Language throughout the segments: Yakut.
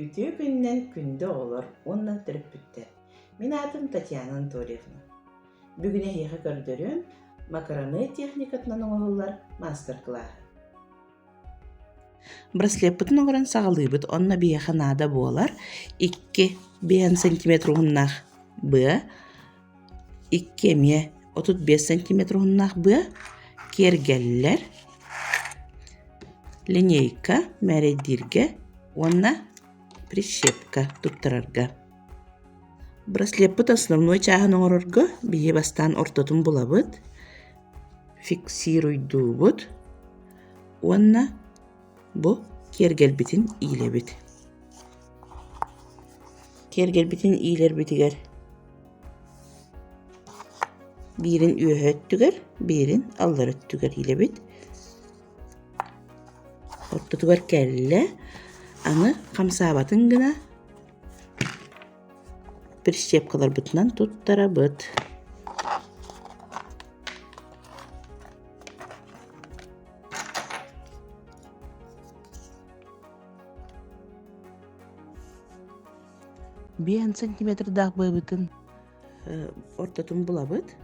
Үтүө күнүнэн күндү оҕолор уонна төрөппүттэр! Мин аатым Татьяна Анатольевна. Бүгүн эһиэхэ көрдөрүөм макраме техникатынан оҥоһуллар маастар-кылааһы. Браслеппытын оҥорон саҕалыыбыт, онно биһиэхэ наада буолар икки биэһэн сантиметр уһуннаах быа, икки эмиэ 35 сантиметр уһуннаах быа, киэргэллэр, линейка мээрэйдииргэ уонна прищепка туттарарга. Браслеппыт основной чааһын оҥорорго биһи бастаан ортотун булабыт, фиксируйдуубут уонна бу киэргэлбитин иилэбит. Киэргэлбитин иилэрбитигэр биирин үөһэ өттүгэр, биирин аллар өттүгэр иилэбит. Ортотугар кэллэ, аны хамсаабатын гына прищепкаларбытынан туттарабыт. Биэһэн сантиметрдаах быабытын ортотун булабыт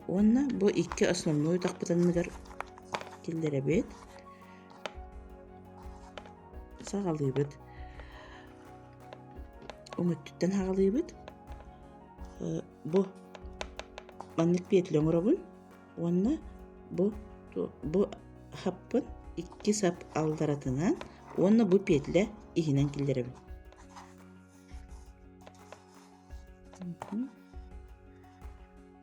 уонна бу икки основной утахпыт анныгар киллэрэбит. Саҕалыыбыт. Өҥөттүттэн саҕалыыбыт. Бу маннык петля оҥоробун уонна бу бу хаппын икки сап алларатынан уонна бу петля иһинэн киллэрэбин.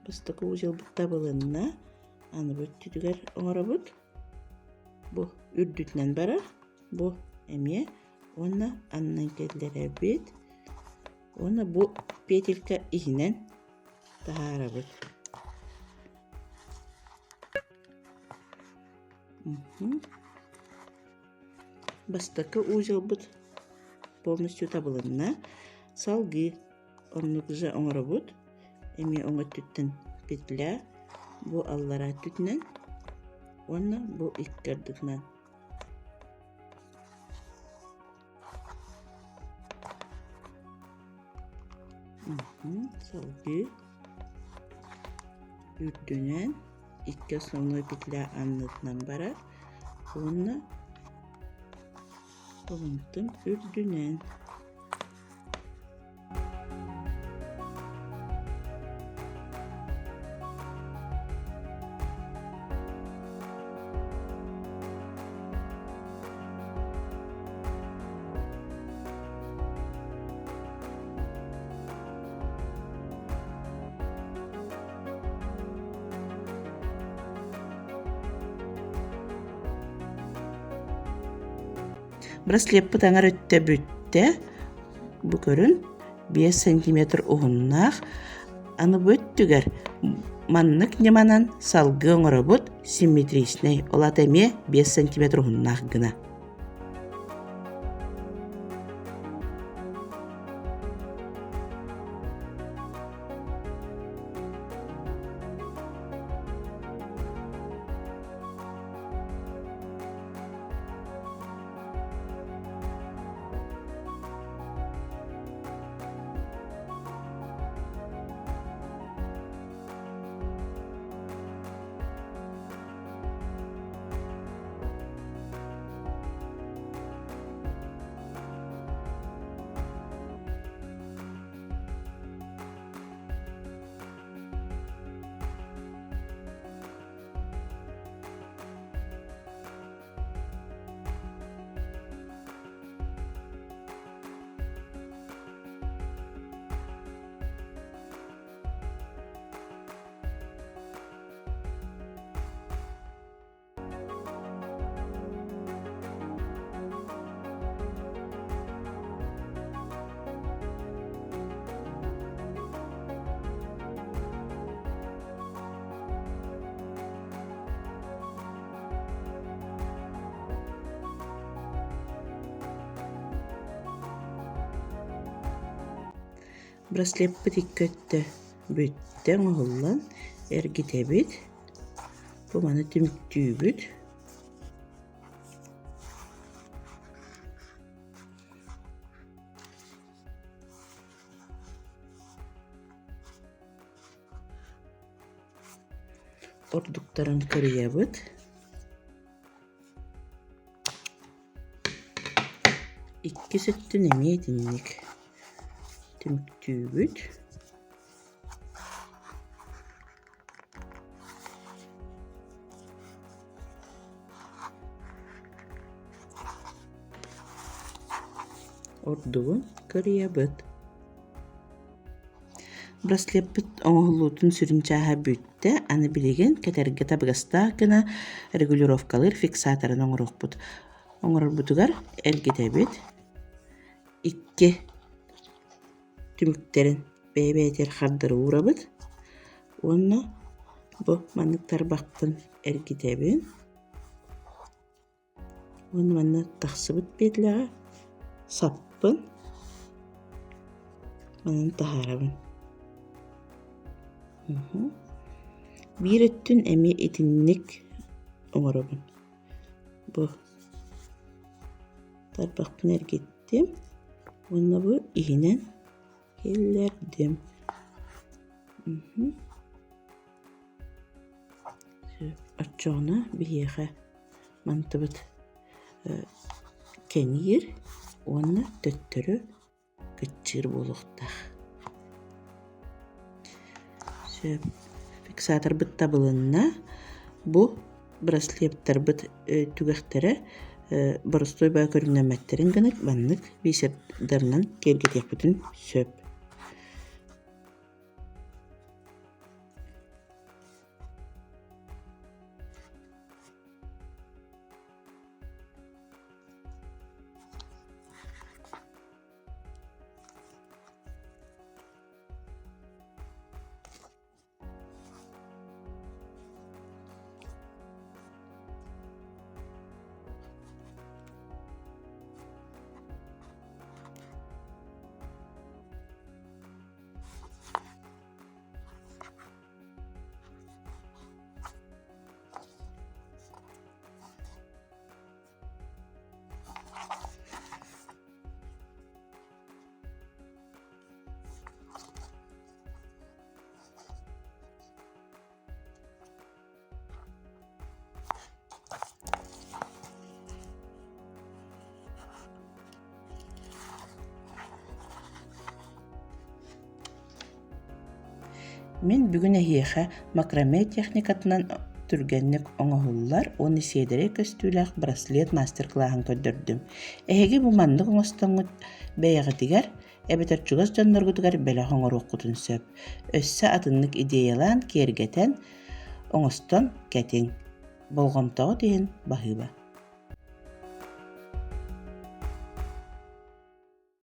Бастакы узелбут табылынна. Аны бу өттүтүгэр оҥоробут. Бу үрдүтүнэн барар. Бу эмиэ уонна аннан киллэрэбит. Уонна бу петелька иһинэн таһаарабыт. Бастакы узелбут полностью табылынна. Салгыы оннук же оҥоробут. Эмиэ оҥо өттүттэн петля, бу аллараа өттүтүнэн уонна бу икки ардытынан. Салгыы үрдүнэн икки основной петля аннытынан барар уонна Онтон үрдүнэн Браслеппыт аҥар өттө бүттэ. Бу көрүн 5 сантиметр уһуннаах. Аны бу өттүгэр маннык ньыманан салгыы оҥоробут симметричнэй, ол аата эмиэ 5 сантиметр уһуннаах гына. Браслеппыт икки өттө бүттэ оҥоһуллан эргитэбит. Бу маны түмүктүүбүт. Ордуктарын кырыйабыт. Иккис өттүн эмиэ итинник түмүктүүбүт. Ордугун кырыйабыт. Браслеппыт оҥоһуллуутун сүрүн чааһа бүттэ, аны билигин кэтэргэ табыгастаах гына регулировкалыыр фиксаторын оҥоруохпут. Оҥорорбутугар эргитэбит, икки түмүктэрин бэйэ-бэйэтигэр хардары уурабыт уонна бу маннык тарбахпын эргитэбин Уонна манна тахсыбыт петляҕа саппын манан таһаарабын. Биир өттүн эмиэ итинник оҥоробун. Бу тарбахпын эргиттим уонна бу иһинэн киллэрдим. Оччоҕуна биһиэхэ мантыбыт кэҥиир уонна төттөрү кыччыыр буолуохтаах. Сөп. Фиксаторбыт табылынна. Бу браслеттарбыт түгэхтэрэ боростуой баа көрүҥнэммэттэрин гына маннык бисердарынан киэргэтиэхпитин сөп. Мин бүгүн эһиэхэ макраме техникатынан түргэнник оҥоһуллар уонна сиэдэрэй көстүүлээх браслет маастар-кылааһын көрдөрдүм. Эһиги бу маннык оҥостоҥҥут бэйэҕитигэр эбэтэр чугас дьонноргутугар бэлэх оҥоруоххутун сөп. Өссө атыннык идеялаан, киэргэтэн, оҥостон кэтиҥ. Болҕомтоҕут иһин баһыыба.